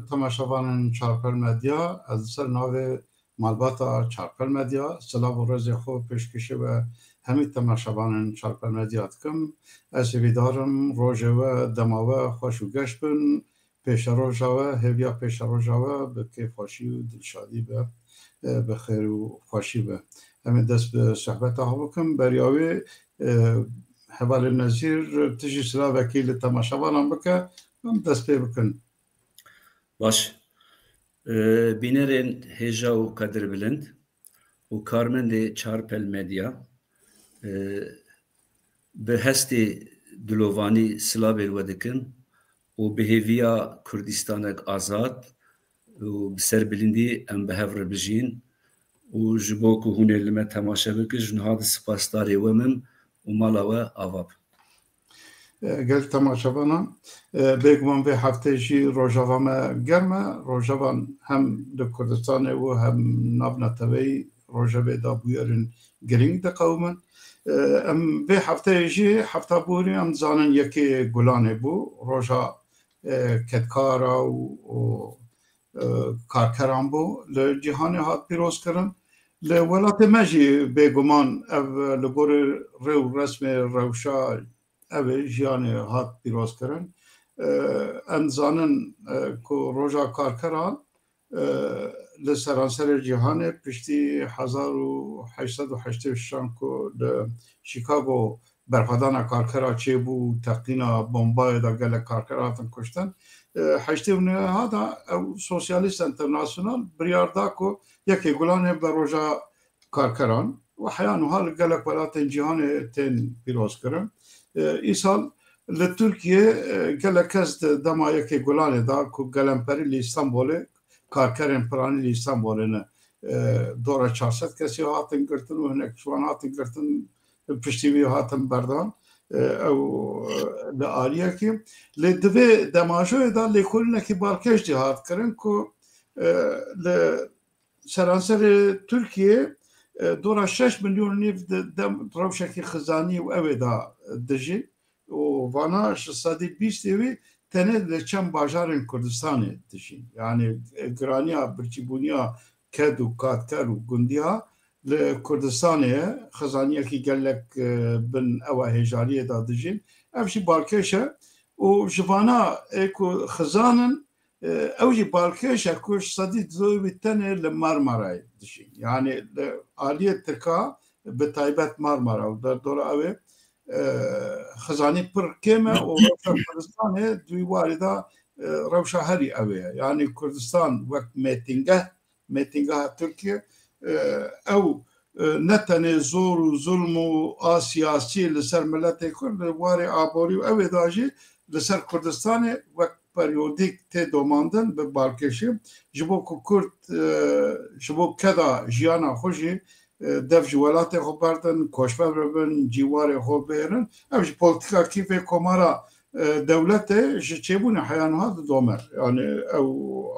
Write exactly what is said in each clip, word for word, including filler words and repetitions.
temaşevanên Çarpel Medya, ez li ser navê malbata Çarpel Medya silav û rêzê xwe pêşkêşî we hemî temaşevanên Çarpel Medya dikim. Ez hêvîdar im rojê we, dema we xweş û geş bin. Pêşeroja we, hêviya pêşeroja we bi kêfxweşî û dilşadî be, e, bi xêr û xweşî be. Em ê dest bi sohbeta xwe bikin. Beriya wê, e, hevalê Nezîr, tu jî silavekî li temaşevanan bike, em dest pê bikin. Baş. E, bînerên hêja û qedirbilind û karmendê Çarpel Medya, e, bi hestê dilovanî silavên we dikin û bi hêviya Kurdistanek azad û bi serbilindî em bi hev re bijîn û ji bo ku hûn ê li me temaşe bikin, ji niha di spasdarê we me û mala we ava be. E, gelek temaşevanan, e, bêguman vê heftê jî rojava me germ e. Rojavan hem li Kurdistanê û hem navneteweyî rojevê de bûyerên girîng diqewimin. E, em vê hefteyê jî hefta borî em dizanin yekê Gulanê bû, roja, e, kedkara û, û, e, karkeran bû. Li cîhanê hat pîrozkirin. Li welatê me jî bêguman ev li gorî rê û resmê rewşa ev ê jiyanê hat pîrozkirin. E, em dizanin, e, ku roja karkeran, e, li seranserê cîhanê piştî hezar û heşt sed û heştê û şeşan ku li Chicago berxwedana karkera çêbû û teqîna bombayê de gelek karker hatin kuştin. E, heştê û nehê de ew Sosyalîst Enternasyonal biryar da ku yekê Gulanê bi roja karkeran û heya niha li gelek welatên cîhanê tên pîrozkirin. E, îsal li Tirkiyê, e, gelek kes di dema yekê Gulanê de ku gelemperî li Îstanbulê, karkerên piranî li Îstanbulê ne, e, dora çar sed kesî hatin girtin û hinek ji wan hatin girtin, piştî wî hatin berdan, e, ew, e, li aliyekî. Lê di vê demajoyê de lêkolînekî balkêş jî hat kirin ku, e, li seranserê Tirkiyê, e, dora şeş milyon nîv di dem rewşekî xizanî û ew ê de dijî û vana ji sedî bîstê wî tenê li çend bajarên Kurdistanê dijîn. Yanî, e, giraniya birçîbûniya ked û katker û gundiya li Kurdistanê ye. Xizaniyekî gelek, e, bin ewa hêjariyê de dijîn. Ev jî balkêş e û ji vana ê ku xizanin, e, ew jî balkêş e ku ji sedî dudoyê wî tenê li Marmarayê dijîn. Yanî li aliyê Tirka bi taybet Marmara û derdora ew ê, e, xizanî pir kêm e û rewşa Kurdistanê di wî warî de, e, rewşa herî ew ê ye. Yanî Kurdistan wek mêtingeh, mêtingeha Tirkiye, e, ew, e, ne tenê zor û zulm û a siyasî li ser miletê Kurd, li warê aborî û ew ê de jî li ser Kurdistanê wek periyodîk tê domandin bi balkêşî, ji bo ku Kurd, e, ji bo keda jiyana xwe jî, e, dev ji welatê xwe berdin, koçber bibin, cîwarê xwe bihêrin. Ev jî polîtîkakî vê komara, e, dewletê ji çêbûnê heya niha didome. Yanî ew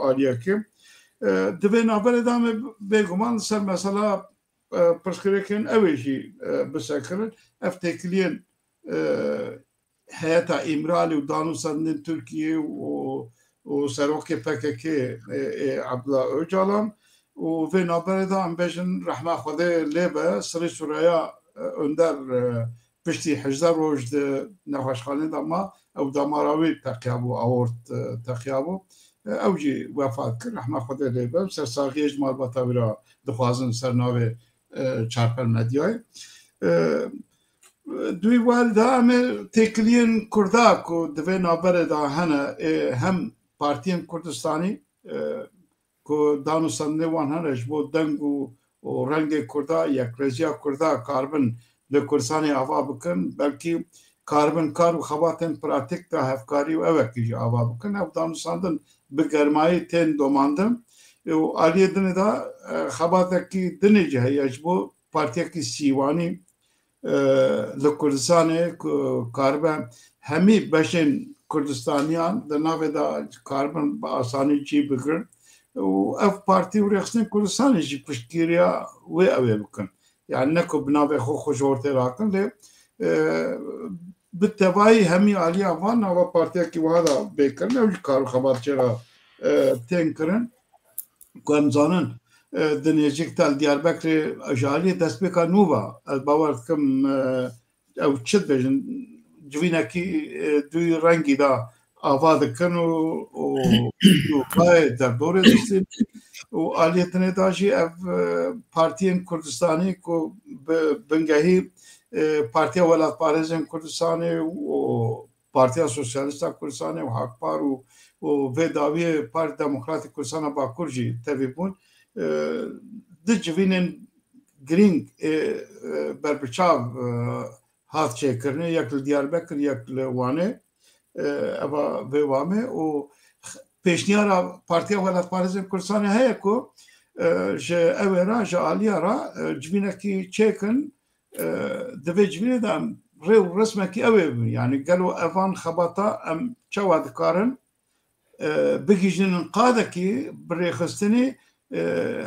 aliyekê. E, di vê navberê de em ê bêguman li ser mesela, e, pirsgirêkên ew ê jî, e, bisekirin. Ev têkiliyên, e, heyeta Îmralî û danûsandinên Tirkiyê û, û serokê P K K ê, ê Abdullah Ocalan û vê navberê de em bêjin rehma Xwedê lê be, Sirê Suraya, e, Önder, e, piştî hejdeh roj di nexweşxanê de ma, ew damara wî teqiyabû, aort, e, teqiyabû. E, ew jî wefat kir, rehma Xwedê lê be. Sersaxiyê ji malbata wî re dixwazin ser navê, e, Çarpel Medyayê. E, Di wî warî de em ê têkiliyên Kurda ku di vê navberê de hene, ê hem partiyên Kurdistanî, e, ku dan û sendinê wan hene ji bo deng û, û rengê Kurda, yekrêziya Kurda karibin li Kurdistanê ava bikin, belkî karibin kar û xebatên pratîk de hevkarî û ewekî jî ava bikin. Ev danûsandin bi germayî tên domandin. Û aliyê dinê de, e, xebatekî dinê jî heye ji bo partiyekî sîwanî, e, li Kurdistanê ku karibe hemî beşên Kurdistaniyan di navê de karibin bi asanî cî bigirin û ev partî û rêxistinên Kurdistanê jî piştgiriya wê ew ê bikin. Yani ne ku bi navê xwe xwe ji ortê rakin, lê, e, bi tevayî hemî aliya van nava partiyekî wiha de bê kirin, ew jî kar û xebat jê re, e, tên kirin, ku em zanin, e, di nêzîk te li Diyarbekirê ji aliyê destpêka nû ve, ez bawer dikim, e, ew çi dibêjin, civînekî, e, duyî rengî de ava dikin û, û, û rayê derdorê distîn û aliyê dinê de jî ev, e, partiyên Kurdistanî ku bi bingehî, e, Partiya Welatparêzên Kurdistanê û Partiya Sosyalîst a Kurdistanê û Hakpar û, û vê dawiyê Partî Demokratîk Kurdistana Bakur jî tevî bûn. E, du civînên girîng, e, e, berbiçav, e, hat çêkirinê, yek li Diyarbekir, yek li Wanê. E, eva vê wamê û pêşniyara Partiya Welatparêzên Kurdistanê heye ku, e, ji ew ê re, ji aliya re, e, civînekî çêkin, e, di vê civînê de em rê û resmekî ew ê bibin. Yanî gelo evan xebata em çawa dikarin, e, bigihîjin qadekî bi rêxistinî, e,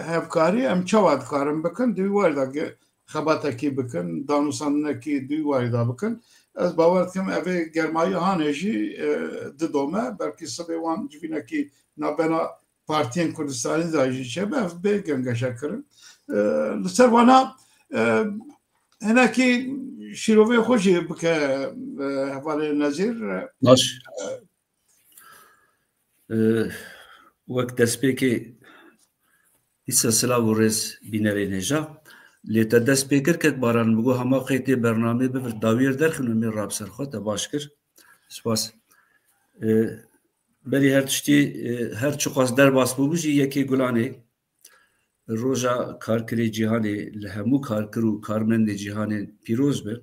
hevkarî em çawa dikarin bikin, di wî warî de ge-, xebatekî bikin, danûstandinekî di wî warî de bikin. Ez bawer dikim ev ê germayî hanê jî, e, didome, belkî sibê wan civînekî navbena partiyên Kurdistanî de jî çêbe, ev bê gengeşekirin. E, li ser wana, e, hinekî şîrovê xwe jî bike, e, hevalê Nezîr. Baş. E, wek destpêkê dîsa silav û rêz bînerên hêja. Lê te dest pê kir kek Baran, bigo hema qey tê bernamê bivir dawiyê derxin û mê rab ser xwe, te baş kir. Spas. E, berî her tiştî, e, her çiqas derbas bûbû jî yekê Gulanê, Roja Karkirê Cîhanê li hemû karkir û karmendê cîhanê pîroz be.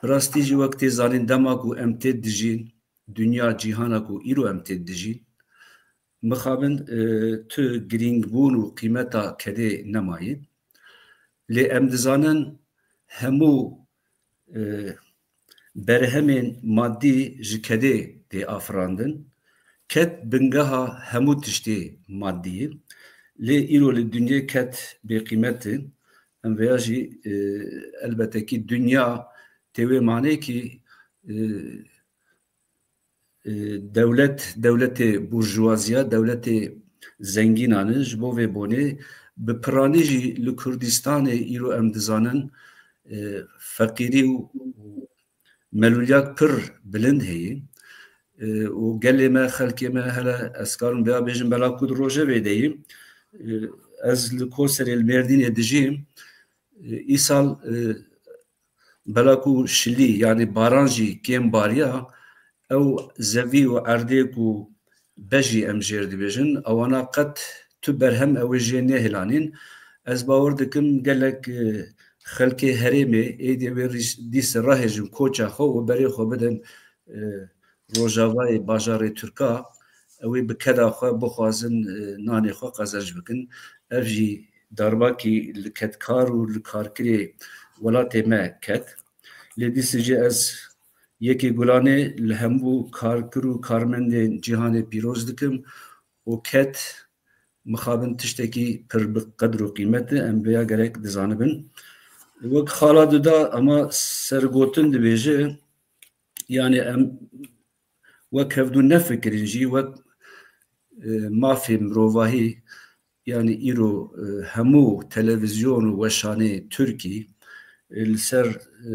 Bi rastî jî wek tê zanîn dema ku em tê dijîn, dinya cîhana ku îro em tê dijîn, mixabin, e, tu girîngbûn û qîmeta kedê nemaye. Lê em dizanin hemû, e, berhemên madî ji kedê tê afirandin. Ked bingeha hemû tiştê madî ye. Lê îro li dinyê ked bêqîmet e. Em vêya jî, e, elbete kî dinya tê wê manê kî, e, e, dewlet, dewletê burjuwaziya, dewletê zengînan e. Ji bo vê bonê bi piranî jî li Kurdistanê îro em dizanin, e, feqîrî û, û melûliyek pir bilind heye. E, û gelê me, xelkê me, hele ez karim vêya bêjim, bela ku di rojevê de yî. E, ez li Koserê, li Mêrdînê dijîm. E, îsal, e, bela ku şilî, yanî baran jî kêm bariya, ew zevî û erdê ku bejî em jêr dibêjin, ewana qet tu berhem ew ê jê nêhilanîn. Ez bawer dikim gelek, e, xelkê herêmê êdî wê rîs-, dîse rahêjin koça xwe û berê xwe bidin, e, rojavayê bajarê Tirka, ew ê bi keda xwe bixwazin, e, nanê xwe qezenc bikin. Ev jî darbakî li kedkar û li karkirê welatê me ket. Lê dîsê jî ez yekê Gulanê li hemû karkir û karmendên cîhanê pîroz dikim û ked mixabin tiştekî pir bi qedr û qîmet e, em vêya gerek dizanibin. Wek xala Duda hema sergotin dibêje, yanî em wek hevdû nefikirîn jî, wek, e, mafê mirovahî, yanî îro, e, hemû televîzyon û weşanê Tirkî, e, li ser, e,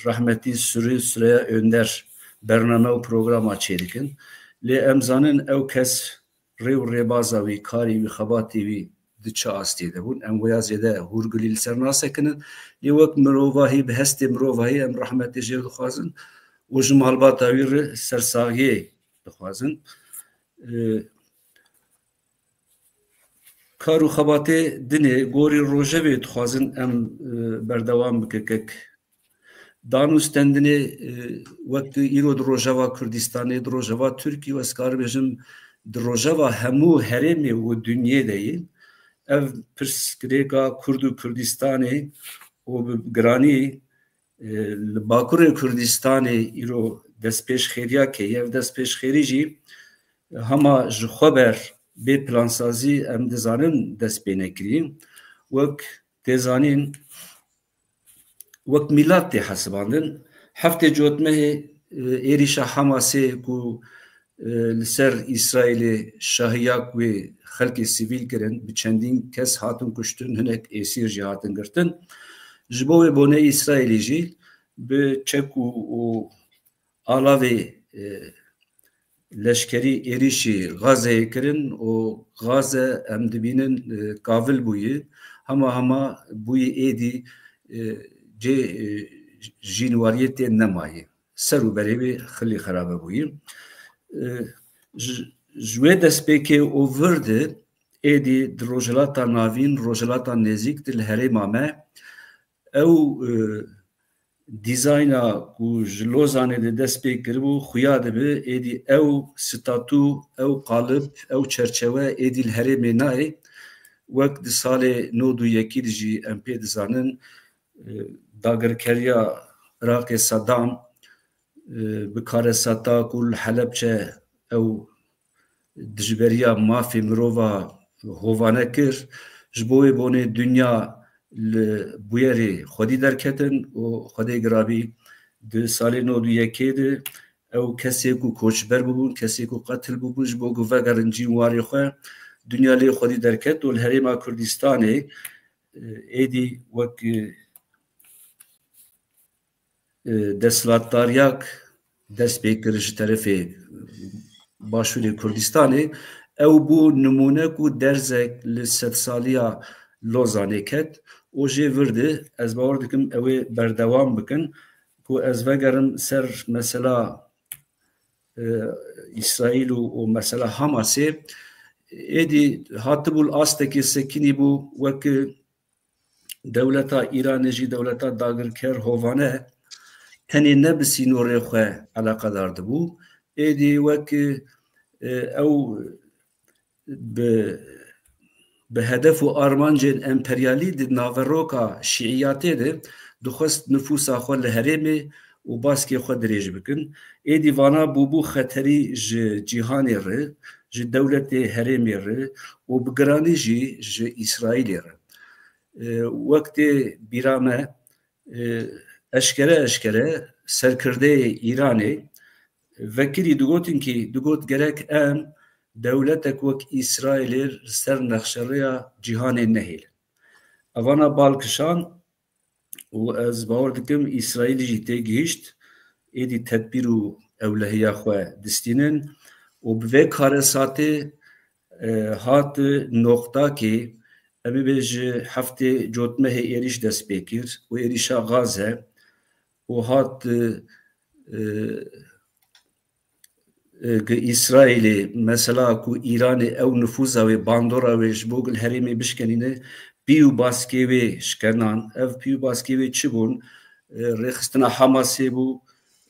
rehmetî Sürü Süreyya Önder bername û programa çêdikin. Lê em zanin ew kes rê û rêbaza wî, karê wî, xebatê wî di çi astê de bûn. Em wêya zêde hûrgulî li ser nasekinin. Lê wek mirovahî, bi hestê mirovahî em rehmetê jê dixwazin û ji malbata wî re sersaxiyê dixwazin. E, kar û xebatê dinê gorî rojevê dixwazin em, e, berdewam bike kek. Dan û stendinê, e, wek îro di rojeva Kurdistanê, di rojeva Tirkî û ez karim bêjim di rojeva hemû herêmê û dinyê de yê. Ev pirsgirêka Kurd û Kurdistanê û bi giranî, e, li Bakurê Kurdistanê îro destpêşxêriya keye. Ev destpêşxêrî jî hema ji xwe ber bê plansazî em dizanin dest pê nekirî. Wek tê zanîn, wek mîlat tê hesibandin. Heftê cotmehê, e, êrîşa Hamasê ku e, li ser Îsraîlê şahiyak wê xelkê sivîl kirin, bi çendîn kes hatin kuştin, hinek êsîr jî hatin girtin. Ji bo wê bonê Îsraîlê jî bi çek û, û alavê, e, leşkerî êrîşî Gazeyê kirin û Gaze em dibînin, e, kavil bûyî, hema hema bûyî êdî, e, cê, e, jînwariyê tê nemayî. Ser û berê wê xilî xerabe bûyî. E, ji, ji wê destpêkê û vir de êdî di Rojhilata Navîn, Rojhilata Nêzîk de li herêma me ew, e, dîzayna ku ji Lozanê de dest pê kiribû, xuya dibe êdî ew statû, ew qalib, ew çerçewe êdî li herêmê nayê. Wek di salê nod û yekî de jî em pê dizanin, e, dagirkeriya Iraqê Saddam, e, bi karesata ku li Helebçe ew dijberiya mafê mirova hovane kir, ji bo wê bonê dinya li bûyerê xwedî derketin û Xwedê girabî di salê nod û yekê de ew kesê ku koçber bûbûn, kesê ku qetil bûbûn, ji bo ku vegerin cîn warê xwe, dinya lê xwedî derket û li herêma Kurdistanê, e, êdî wek, e, e, desthilatdariyak dest pê kir ji terefê Başûrê Kurdistanê. Ew bû nimûne ku derzek li sedsaliya Lozanê ket û jê vir de ez bawer dikim ew ê berdewam bikin ku ez vegerim ser mesela, e, Îsraîl û, û mesela Hamasê. Êdî hatibû li astekê sekinî bû wek dewleta Îranê jî dewleta dagirker hovane tenê ne bi sînorê xwe eleqedar dibû. Êdî wek, e, ew bi, bi hedef û armancên emperyalî di naveroka şîiyatê de dixwest nifûsa xwe li herêmê û baskê xwe dirêj bikin. Êdî vana bûbû xeterî ji cîhanê re, ji dewletê herêmê re û bi giranî jî ji Îsraîlê re. E, wek tê bîra me, e, eşkere eşkere serkirdeyê Îranê vekirî digotin kî digot gerek em dewletek wek Îsraîlê li ser nexşerêya cîhanê nehêlin. Evana bal kişand û ez bawer dikim Îsraîlî jî tê gihîşt, êdî tedbîr û ewlehiya xwe distînin û bi vê karesatê, e, hat noqtakê em ê bê ji heftê cotmehê êrîş dest pê kir û êrîşa Gaze û hat, e, e, gi Îsraîlê mesela ku Îranê ew nifûza wê bandora wê ji bo ku li herêmê bişkenîne pî û baskê wê şikenan. Ev pî û baskê wê çi bûn? E, rêxistina Hamasê bû,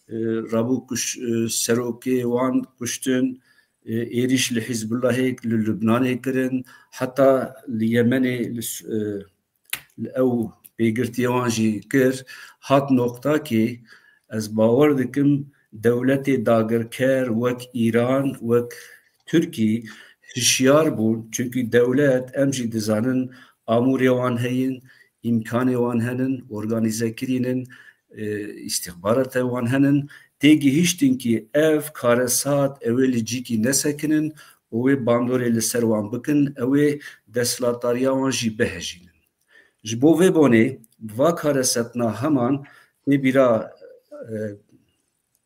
e, rabû kuş-, e, serokê wan kuştin, e, êrîş li Hizbullahê li Lubnanê kirin, heta li Yemenê li s-, e, li ew pêgirtiyê wan jî kir, hat noqtakê ez bawer dikim dewletê dagirker wek Îran, wek Tirkî hişyar bûn, çunkî dewlet, em jî dizanin, amûrê wan heyin, îmkanê wan henin, organîze kirînin, e, îstîxbarate wan henin, tê gihîştin kî ev karesat ew ê li cîkî nesekinin û wê bandorê li ser wan bikin, ew ê desthilatdariya wan jî bihejînin. Ji bo vê bonê, bi va karesetna heman tê bîra, e,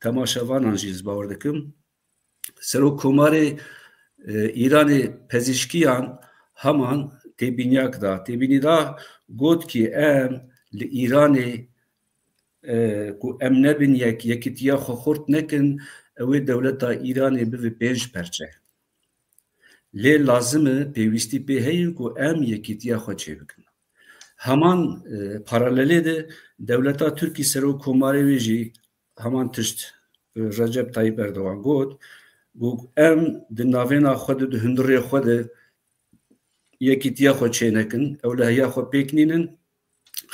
temaşevanan jî ez bawer dikim. Serokkomarê, e, Îranê Pezîşkiyan heman têbîniyak da. Têbînî da got kî em li Îranê, e, ku em nebin yek, yekîtiya xwe xurt nekin, ew ê dewleta Îranê bibe pênc perçe. Lê lazim e, pêwîstî pê heye ku em yekîtiya xwe çêbikin. Heman, e, paralelê de dewleta Tirkî serokkomarê wê jî heman tişt, e, Recep Tayyip Erdogan got, got, em di navêna xwe de, di hundirê xwe de yekîtiya xwe çênekin, ewlehiya xwe pêk nînin,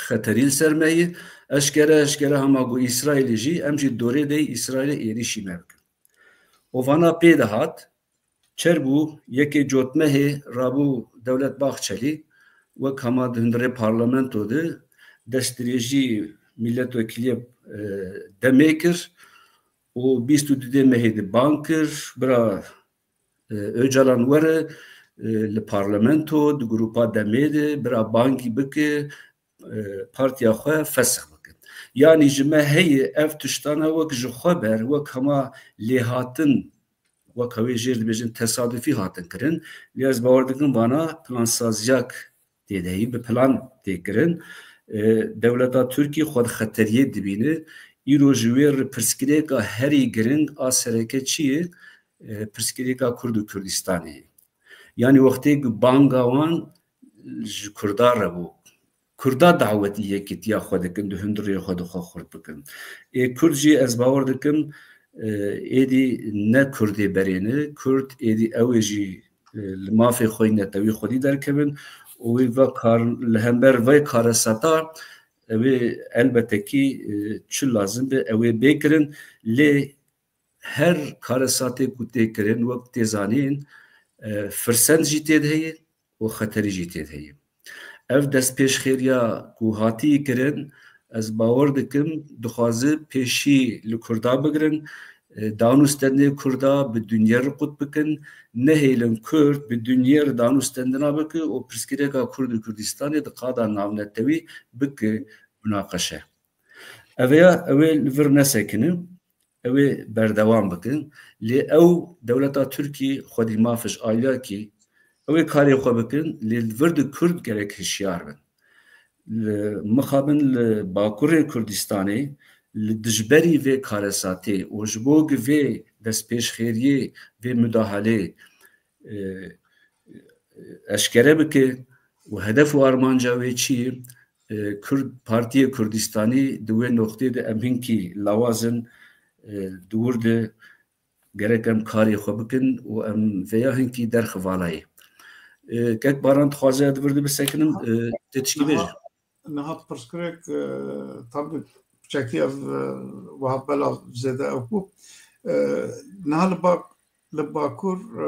xeterî li ser me ye, eşkere, eşkere hema ku Îsraîlê jî, em jî dorê de Îsraîlê êrîşî me bikin. Û vana pê dihat, çer bû, yekê cotmehê rabû Dewlet Bahçelî, wek hema di hundirê parlamento de destdirêjî milletvekiliyê, e, demê kir û bîst û dudê mehê de bang kir, bira, e, Ocalan were, e, li parlamento, di grupa demê de, bira bangî bike, e, partiya xwe fesix bikin. Yanî ji me heye ev tiştana wek ji xwe ber, wek hema lêhatin, wek ew ê jêr dibêjin tesadufî hatin kirin. Lê ez bawer dikim vana plansaziyak tê de heye, bi plan tê kirin. E, dewleta Tirkî xwe di xeteriyê dibîne. Îro ji wê re pirsgirêka herî giring a sereke çi ye? E, pirsgirêka Kurd û Kurdistanê ye. Yanî wextê ku banga wan ji Kurda re bû, Kurda dawetî yekîtiya xwe dikin, di hundirê xwe de xwe xurt bikin. Ê Kurd jî ez bawer dikim, e, êdî ne Kurdê berê ne, Kurd êdî ew ê jî, e, li mafê xwe yî netewî xwedî derkevin û wê ve kar, li hember vê karesata ew ê elbete kî, e, çi lazim be ew ê bê kirin, lê her karesatê ku tê kirin, wek tê zanîn, e, firsend jî tê de heye û xeterî jî tê de heye. Ev destpêşxêriya ku hatî kirin, ez bawer dikim, dixwaze pêşî li Kurda bigirin, e, danûstendê Kurda bi dinyê re qut bikin, nehêlin Kurd bi dinyê re danûstendina bike û pirsgirêka Kurd û Kurdistanê di qada navnetewî bike munaqeşe. Ev ya, ew ê li vir nesekine, ew ê berdewam bikin. Lê ew dewleta Tirkî xwedî maf ji aliyakî, ew ê karê xwe bikin, lê li vir de Kurd gerek hişyar bin. Li mixabin li Bakurê Kurdistanê, li dijberî vê karesatê û ji bo ku vê destpêşxêriyê, vê mudahalê, e, eşkere bike û hedef û armanca wê çi ye? E, Kurd, Partiyê Kurdistanî di wê noqtê de em hinkî lawaz in, e, di wir de gerek em karê xwe bikin û em vêya hinkî derxivalayê. E, kek Baran dixwaze di vir de bisekinim, e, tê tişkî bêje. Niha, niha pirsgirêk, e, tabî piçekî ev, e, wiha bela zêde ew bû. E, niha li ba-, li Bakur, e,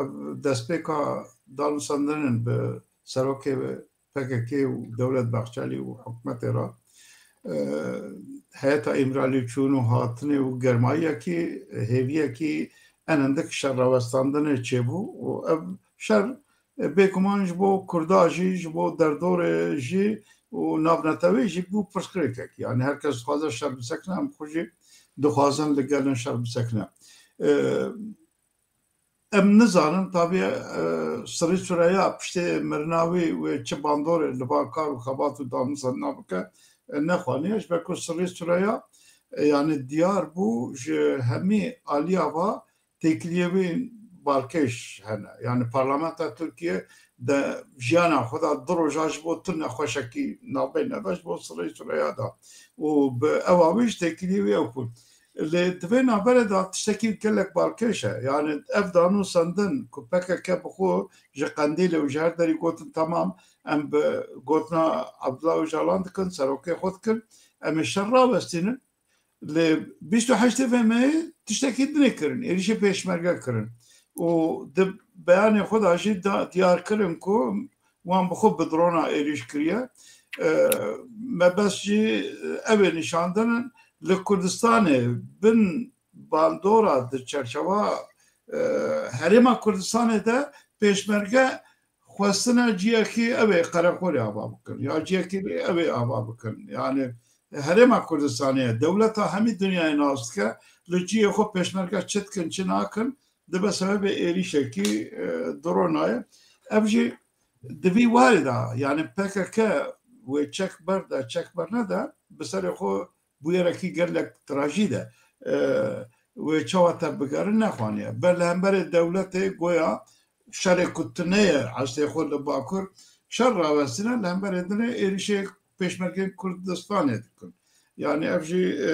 ev destpêka danûstendinên bi serokê P K K û Dewlet Bahçelî û hikûmetê re, e, heyeta Îmralî çûn û hatinê û germayiyekî, hêviyekî en hindik şerrawestandinê çêbû û ev şer, e, bêguman ji bo Kurda jî, ji bo derdorê jî û navnetewê jî bû pirsgirêkek. Yani her kes dixwaze şer bisekine, em xwe jî dixwazin li gelin şer bisekine. E, Em nizanin, tabî, e, Sirî Sureya piştê mirina wî wê çi bandorê li van kar û xebat û danûstendina bike, e, nexwaniye. Ji ber ku Sirî Sureya, e, yani diyar bû ji hemî aliya va têkiliyê wî balkêş hene. Yani parlamenta Tirkiye de jiyana xwe da du roja ji bo tu nexweşekî navbeyne da, ji bo Sirî Sureya da. Û bi ewa wî ji têkiliyê wî ew bû. Lê di vê navberê de tiştekî gelek balkêş e. Yani ev danûstendin ku P K K bi xwe ji Qendîlê û ji her derî gotin, temam, em bi gotina Abdullah Ocalan dikin, serokê xwe dikin, em ê şer rawestînin. Lê bîst û heştê vê mehê tiştekî dinê kirin, êrîşê pêşmerge kirin. Û di beyanê xwe de jî da, diyar kirin ku wan bi xwe bi drona êrîş kiriye. E, mebest jî ew ê nîşandin in, li Kurdistanê bin bandora di çerçewa, e, Herêma Kurdistanê de pêşmerge xwestine ciyekî ew ê qereqolê ava bikin, ya ciyekî ew ê ava bikin. Yani Herêma Kurdistanê ye. Dewleta hemî dinyayê nas dike, li ciyê xwe pêşmerge çi dikin, çi nakin, dibe sebebê êrîşekî, e, drona ye. Ev jî di vî warê de, yani P K K wê çek berde, çek bernede, bi serê xwe bûyerekî gelek trajîd e. E, wê çawa tevbigerin nexwaniye. Ber li hemberê dewletê goya şerê ku tune ye, hestê xwe li Bakur, şer rawestine, li hemberê dinê êrîşê pêşmergên Kurdistanê dikin. Yani ev jî, e,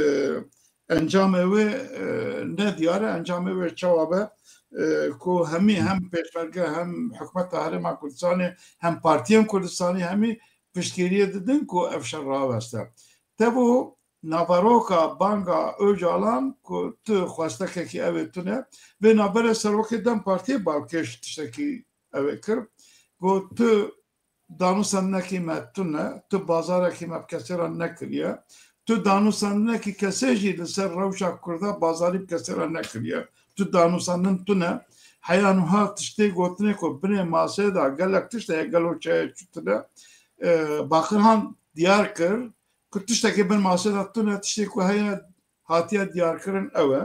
encamê wê, e, ne diyar e, encamê wê çawa be, e, ku hemî hem pêşmerge hem hikûmeta Herêma Kurdistanê hem partiyên Kurdistanî hemî piştgiriyê didin ku ev şer raweste. Tevo naveroka banga Ocalan ku tu xwestekekî ew ê tune, vê navberê serokê DEM Partiyê balkêş tiştekî ew ê kir. Got, tu danûstendinekî me tune, tu bazarekî me bi kesê re nekiriye, Tu danûsandinekî kesê jî li ser rewşa Kurda bazarî bi kesê re nekiriye. Tu danûsandin tune. Heya nuha tiştê gotinê ku binê masê de gelek tişt heye, gelo çaye çûtine. E, Bakirhan diyar kir ku tiştekê bin masê de tune, tiştê ku heye hatiye diyarkirin ew e.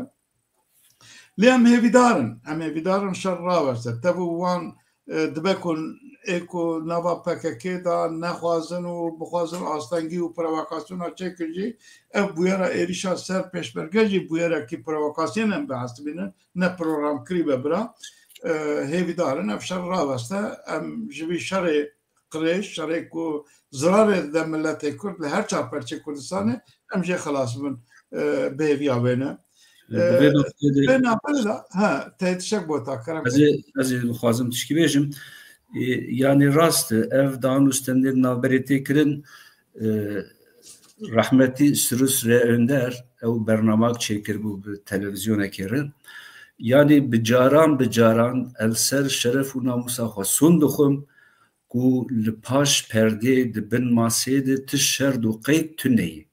Lê em hêvîdar in, em hêvîdar in şer raweste. Tev û wan, e, dibe ku ê ku nava P K K de nexwazin û bixwazin astengî û provokasyona çêkin jî, ev bûyera êrîşa ser pêşmerge jî bûyerekî provokasyon em bihesibînin, ne programkirî be bira. E, hêvîdar in ev şer raweste, em ji vî şerê qirêj, şerê ku zirarê dide miletê Kurd li her çar perçê Kurdistanê, em jê xelas bin, e, bi hêviya wê ne. E, Di vê noktê de vê navberê de, he, te tiştek bota, kerem. Ez ê, ez ê dixwazim tişkî bêjim. E, yanî rast e, ev danûstendên navberê tê kirin, e, rehmetî Sirus Rê Önder ew bernamak çêkiribû bi televîzyonekê re. Yanî bi caran bi caran el ser şeref û namûsa xwe sûn dixwim, ku li paş perdê di bin masê de ti şerd û qeyd tune ye.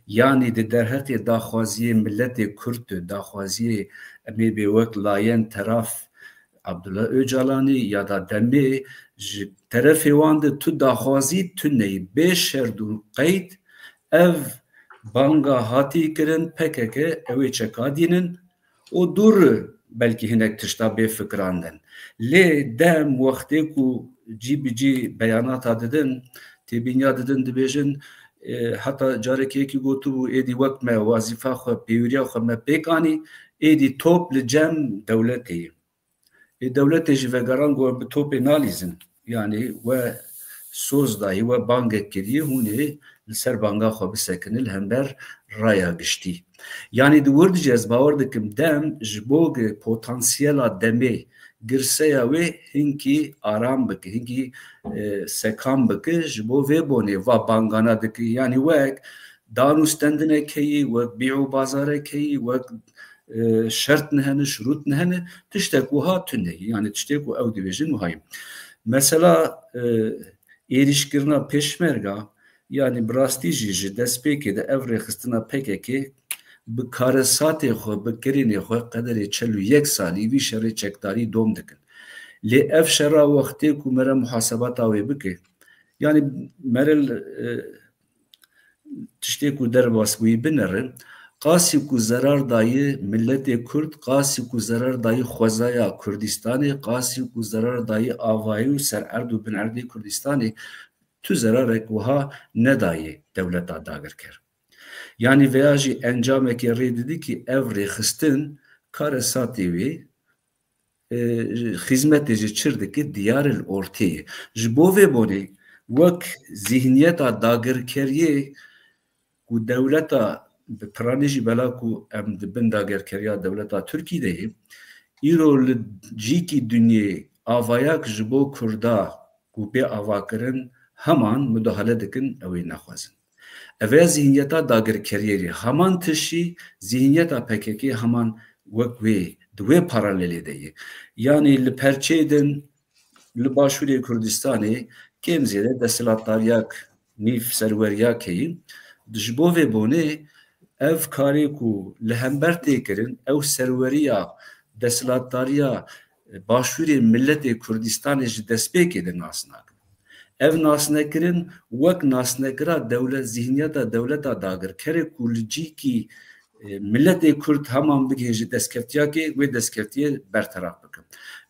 Yanî di derheqê daxwaziyê miletê Kurd de, daxwaziyê em ê bê wek layen teraf Abdullah Ocalanî ya da demê ji terefê wan de tu daxwazî tune ye. Bê şerd û qeyd ev banga hatî kirin P K K ew ê çeka dînin, û dûr belkî hinek tişta bê fikirandin. Lê dem wextê ku cî bi cî beyanata didin, têbîniya didin, dibêjin, e, heta careke yekî gotibû, êdî wek me wazîfa xwe, pêwiriya xwe me pêk anî, êdî top li cem dewletê ye. Ê dewletê jî vegeran ku em bi topê nalîzin. Yanî we soz dayî, we bangek kirî, hûn ê li ser banga xwe bisekinin li hember raya giştî. Yanî di wir de jî ez bawer dikim dem ji bo gi potansiyela demê girseya wê hinkî aram bike, hinkî, e, sekan bike, ji bo vê bonê va bangana dike. Yanî wek danûstendinekeyî, wek bî û bazarek heyî, wek, e, şert nihene, şirût nihene, tiştek wiha tune ye. Yanî tiştê ku ew dibêjin wiha ye. Mesela, e, êrîşkirina pêşmerga, yanî bi rastî jî ji destpêkê de ev rêxistina P K K bi karesatê xwe, bi kirinê xwe qederê çel û yek salî vî şerê çekdarî dom dikin. Lê ev şera wextê ku me re muhasebata wê bike, yanî me re, e, tiştê ku derbas bûyî binerin, qasî ku zerar dayî miletê Kurd, qasî ku zerar dayî xwezaya Kurdistanê, qasî ku zerar dayî avayî û sererd û binerdê Kurdistanê, tu zerarek wiha nedayê dewleta dagirker. Yanî veya jî encamekê rê didikî ev rêxistin karesatê wê, e, xîzmetê ji çir dike diyar li ortê ye. Ji bo vê bonê wek zîhniyeta dagirkeriyê ku dewleta bi piranî jî bela ku em di bin dagirkeriya dewleta Tirkî de ye, îro li cîkî dinyê avayak ji bo Kurda ku bê avakirin heman mudahale dikin, ew ê nexwazin. Ev ya zîhniyeta dagirkeriyê ye. Heman tişî zîhniyeta P K K heman wek wê, di wê paralelê de ye. Yanî li perçeyê din, li Başûrê Kurdistanê kêm zêde desthilatdariyak, nîv serweriyak heyî. Ji bo vê bonê ev karê ku li hember tê kirin, ew serweriya desthilatdariya Başûrê miletê Kurdistanê ji destpêkê de nas nakin. Ev nasnekirin wek nasnekira dewlet, zîhniyeta dewleta dagirkerê ku li cîkî, e, miletê Kurd heman bigihêje destkeftiyakê, wê destkeftiyê berteraf bikin.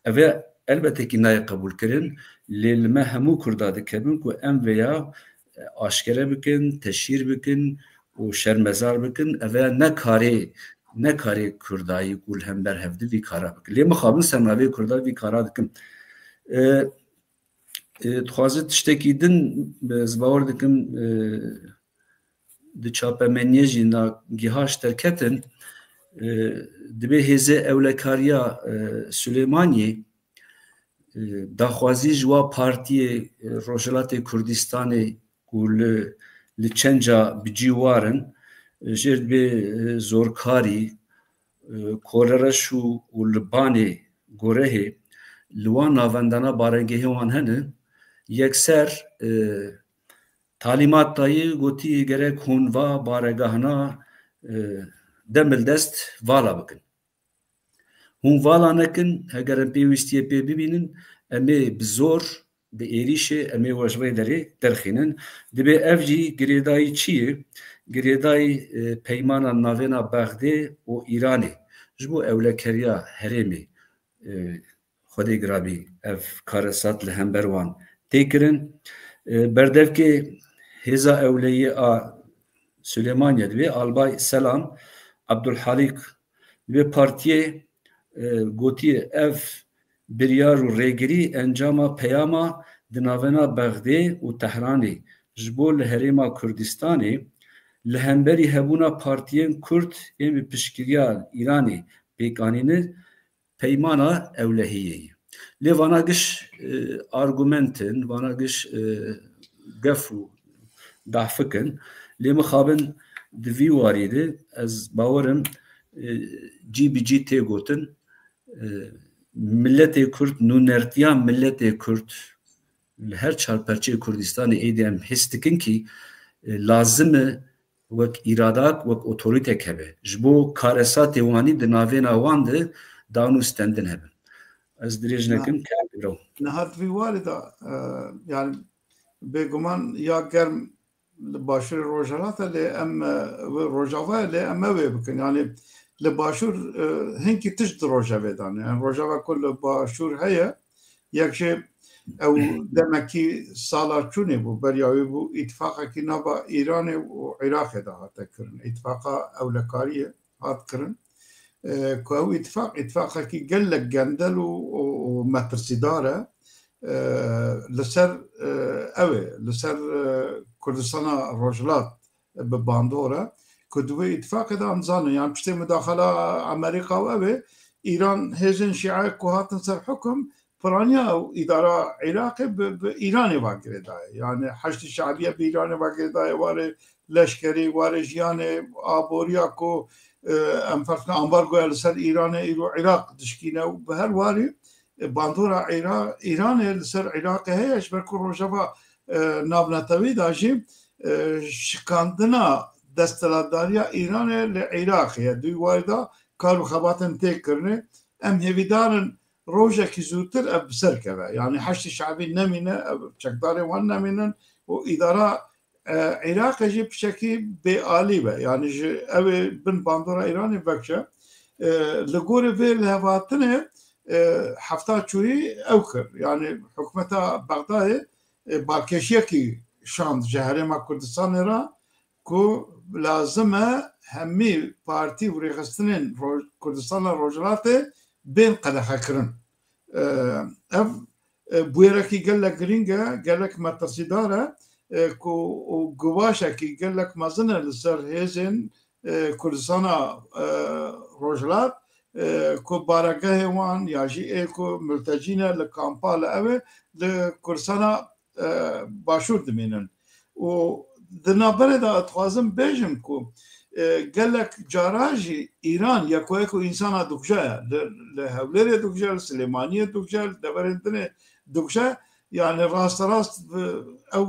Ev ê elbetê kî nayê qebûlkirin, lê li me hemû Kurda dikevin ku em vêya, e, aşkere bikin, teşhîr bikin û şermezar bikin. Ev ê ne karê, ne karê Kurdayî ku li hember hevdî vî kara bikin. Lê mixabin ser navê Kurda vî kara dikin. E, e, dixwaze tiştekî din, ez bawer dikim, e, di çapemeniyê jî na gihaş derketin, e, dibê hêzê ewlekariya, e, Silêmaniyê, e, daxwazî ji wa partiyê, e, Rojhilatê Kurdistanê ku li, li çend ca bi cî war in, e, jê re dibê, e, zorkarî, e, kolereş û, û li banê gorehê li wan navendana barengehê wan hene, yekser, e, talîmat dayê, gotî gerek hûn va baregahna, e, demildest vala bikin. Hûn vala nekin, heger em pêwîstiyê pê bibînin, em ê bi zor, bi êrîşê em ê we ji vê derê derxînin. Dibê ev jî girêdayî çi ye? Girêdayî, e, peymana navêna Bexdê û Îranê ji bo ewlekeriya herêmê, e, Xwedê girabî ev karesat li hember wan tê kirin. E, berdevkê hêza ewleyê a Silêmaniyê dibê Albay Selam Abdulhalîk dibê partiyê, e, gotiye ev biryar û rêgirî encama peyama di navena Bexdê û Tehranê ji bo li Herêma Kurdistanê li hemberî hebûna partiyên Kurd ên bi piştgiriya Îranê pêkanîne peymana ewlehiyê ye. Lê vana giş, e, argument in, vana giş, e, gef û dahfik in. Lê mixabin di vî warî de ez bawerim, e, cî bi cî tê gotin, e, miletê Kurd, nûnertiya miletê Kurd li her çar perçeyê Kurdistanê êdî em his dikin kî, e, lazim e wek îradak, wek otorîtek hebe. Ji bo karesatê wanî di navêna wan de dan û stendin hebin. Ez dirêj nekim, kerem biro. Niha di vî warî de, e, yani bêguman ya germ li başûrê Rojhilat e, lê em, e, wê Rojava ye, lê em me wê bikin. Yani li başûr, e, hinkî tişt di Rojavê de ne. Yani Rojava ku li başûr heye, yek jê ew demekî sala çûnê bû, beriya wê bû îtifaqekî nava Îranê û Iraqê de hate kirin. Îtifaqa ewlekariyê hat kirin. E, ku ew îtifaq, îtifaqekî gelek gendel û, û, û metirsîdar e. E, li ser, e, ew ê, li ser, e, Kurdistana Rojhilat bi bandor e. Ku di wê îtifaqê de em zanin, yan piştê mudaxala Amerîka û ew ê, Îran hêzên Şîe ku hatin ser hukum, piraniya ew îdara Iraqê bi, bi Îranê ve girêdaye. Yani Heşdî Şebiye bi Îranê ve girêdaye, warê leşkerî, warê jiyanê, aboriya ku, e, em ferz bikin ambargoya li ser Îranê îro Iraq dişkîne û bi her warî, e, bandora Îra-, Îranê li ser Iraqê heye, ji ber ku Rojava, e, Navnetewî de jî, e, şikandina desthilatdariya Îranê li Iraqê ye. Di wî warî de kar û xebatên tê kirinê. Em hêvîdar in rojekî zûtir ev bi ser keve. Yani Heşdî Şebî nemîne, ev çekdarên wan nemînin û îdara, e, Iraqê jî piçekî bêalî be. Yani ji ew ê bin bandora Îranê vekşe. E, li gorî vê lihevhatinê, e, hefta çûyî ew kir. Yani hikûmeta Bexdayê, e, balkêşiyekî şand ji Herêma Kurdistanê re ku lazim e hemî partî û rêxistinên Roj-, Kurdistana Rojhilatê bên qedexekirin. E, ev, e, bûyerekî gelek girîng e, gelek metirsîdar e, e, ku û guvaşekî gelek mezin e li ser hêzên, e, Kurdistana, e, Rojhilat, e, ku baregehê wan ya jî ê ku miltecî ne li kampa li ew ê li Kurdistana, e, Başûr dimînin. Û di navberê de dixwazim bêjim ku, e, gelek cara jî Îran yeko yeko însana dikuje, li, li Hewlêrê dikuje, li Silêmaniyê dikuje, li deverên dinê dikuje. Yani rasterast bi, ew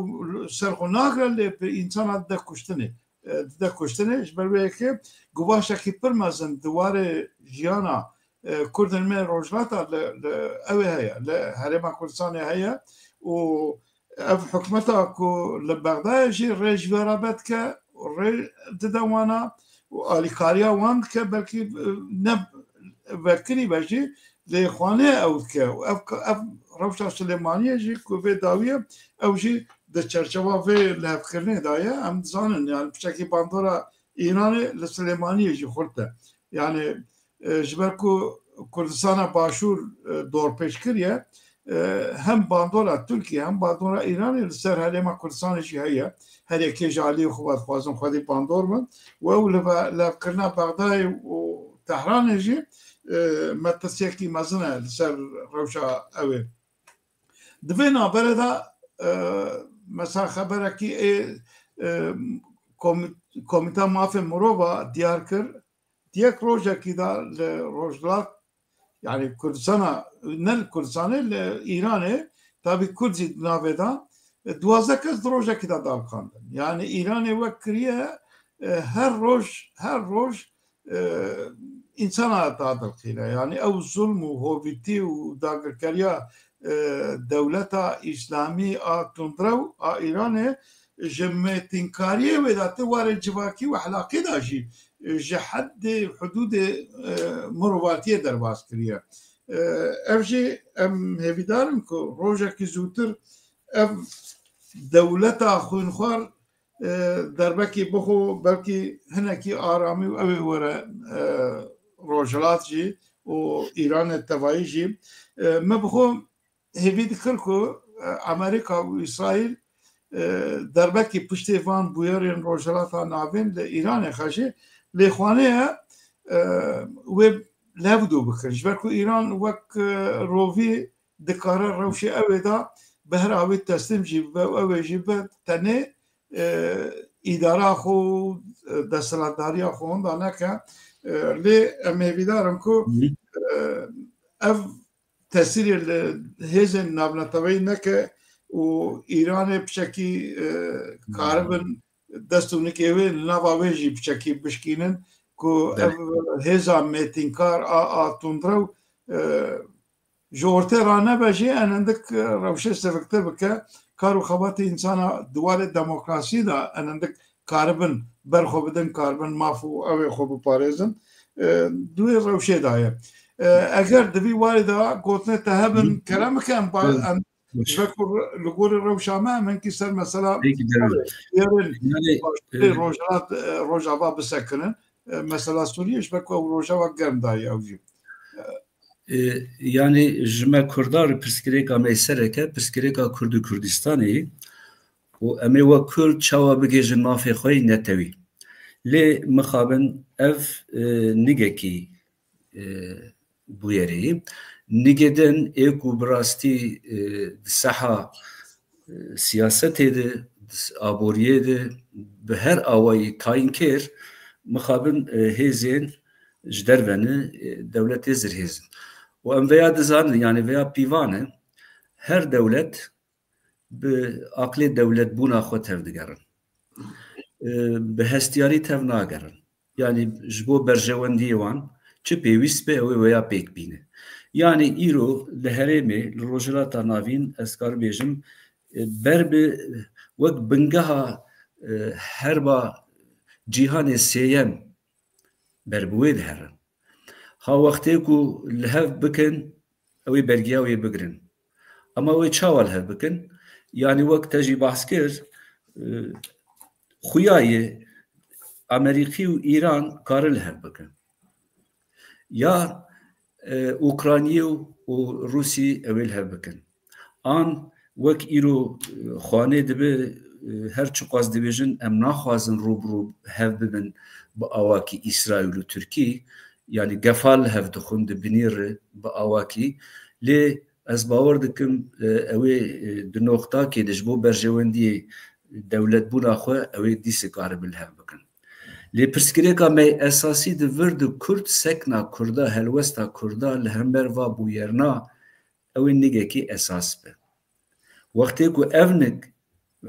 ser xwe nagire lê bi însana dide kuştinê. E, dide kuştinê. Ji ber wê yekê guvaşekî pir mezin di warê jiyana, e, Kurdên me Rojhilata li, li ew ê heye, li Herêma Kurdistanê heye û ev hikûmeta ku li Bexdayê jî rê ji vê re vedike, rê dide wana û alîkariya wan dike, belkî, e, ne vekirî be jî lê xwanê ew dike. Û ev, ev rewşa Silêmaniyê jî ku vê dawiyê ew jî di çerçeva vê lihevkirinê de ye. Em dizanin, yani piçekî bandora Îranê li Silêmaniyê jî xurt e. Yani, e, ji ber ku Kurdistana Başûr, e, dorpêç kiriye, e, hem bandora Tirkiye hem bandora Îranê li ser Herêma Kurdistanê jî heye. Her yekê ji aliyê xwe ve dixwazin xwedî bandor bin. Û ew li ve-, levkirina Bexdayê û Tehranê jî, e, metirsiyekî mezin e li ser rewşa ew ê. Di vê navberê de, e, mesela xeberekî ê, e, komî-, Komîta Mafê Mirova diyar kir, di yek rojekî de li Rojhilat, yani Kurdistana, ne li Kurdistanê, li Îranê, tabî Kurd jî di navê de, e, duwazdeh kes di rojekî de daliqandin. Yani Îranê wek kiriye, e, her roj, her roj, e, însana dadilqîne. Yani ew zulm û hovîtî û dagirkeriya, e, dewleta Îslamî a tundrew a Îranê ji mêtinkariyê wê de ti warê civakî û ehlaqî de jî, e, ji heddê hudûdê, e, mirovatiyê derbas kiriye. E, ev jî em hêvîdar in ku rojekî zûtir ev dewleta xwînxwar, e, derbekî bixwe, belkî hinekî aramî û ew ê were, e, Rojhilat jî û Îranê tevayî jî. E, me bixwe hêvî dikir ku, e, Amerîka û Îsraîl, e, derbekî piştê van bûyerên Rojhilata Navîn li Îranê xwe jî lêxwanê ye, e, wê levdû bikin. Ji ber ku Îran wek, e, rovî dikare rewşê ew ê de bi her awî teslîm jî bibe û ew ê jî bi tenê, e, îdara xwe û, e, desthilatdariya xwe winda neke. E, lê em hêvîdar in ku, e, ev tesîrê li hêzên navneteweyî neke û Îranê piçekî, e, karibin dest û nikê wê li nava wê jî piçekî bişkînin ku Belê. ev hêza mêtînkar a, a tundrew, e, ji ortê ranebe jî en hindik rewşê siviktir bike, kar û xebatê însana di warê demokrasî de en hindik karibin ber xwe bidin, karibin maf û ew ê xwe biparêzin. E, di wê rewşê de ye. E, eger di vî warê de gotinê te hebin, kerem bike em ba-, em ji ber ku li gorî rewşa me em hinkî ser mesela Peki, Derman. Yerên Yani, başûrê e, Rojhilat, e, Rojava bisekinin. E, mesela Sûriyê ji ber ku ew Rojava germ dayê ew jî. E, yani ji me Kurda re pirsgirêka me sereke, pirsgirêka Kurd û Kurdistanê û em ê wek Kurd çawa bigihêjin mafê xwe yê netewî. Lê mixabin ev, e, nigekî, e, bûyerê ye. Nigê din ê ku bi rastî, e, di seha, e, siyasetê de, di s-, aboriyê de bi her awayî tayînkêr, mixabin, e, hêzên ji derve ne, e, dewletê zirhêz in. Û em veya dizanin, yani veya pîvan e, her dewlet bi aqlê dewletbûna xwe tevdigerin. E, bi hestiyarî tevnagerin. Yani ji bo berjewendiyê wan çi pêwîst be, ew ê weya pêk bîne. Yani îro li herêmê, li Rojhilata Navîn, ez karim bêjim, e, ber bi wek bingeha, e, herba cîhanê sêyem ber bi wê diherin. Ha wextê ku li hev bikin, ew ê bergiya wê bigirin. Ama wê çawa li hev bikin? Yani wek te jî behs kir, e, xuya ye Amerîkî û Îran karin li hev bikin. Ya, e, Ukraynî û, û Rûsî ew ê li hev bikin. An wek îro, e, xwanê dibe, e, her çiqas dibêjin, em naxwazin rû bi rû hev bibin bi awakî Îsraîl û Tirkî, yanî gefa li hev dixwin di binî re bi awakî. Lê ez bawer dikim, e, ew ê, e, di noqtakê de ji bo berjewendiyê dewletbûna xwe ew ê dîsê karibin li hev bikin. Lê pirsgirêka me esasî di vir de Kurd, sekna Kurda, helwesta Kurda li hember va bûyerna ew ê nigekî esas be. Wextê ku ev nig,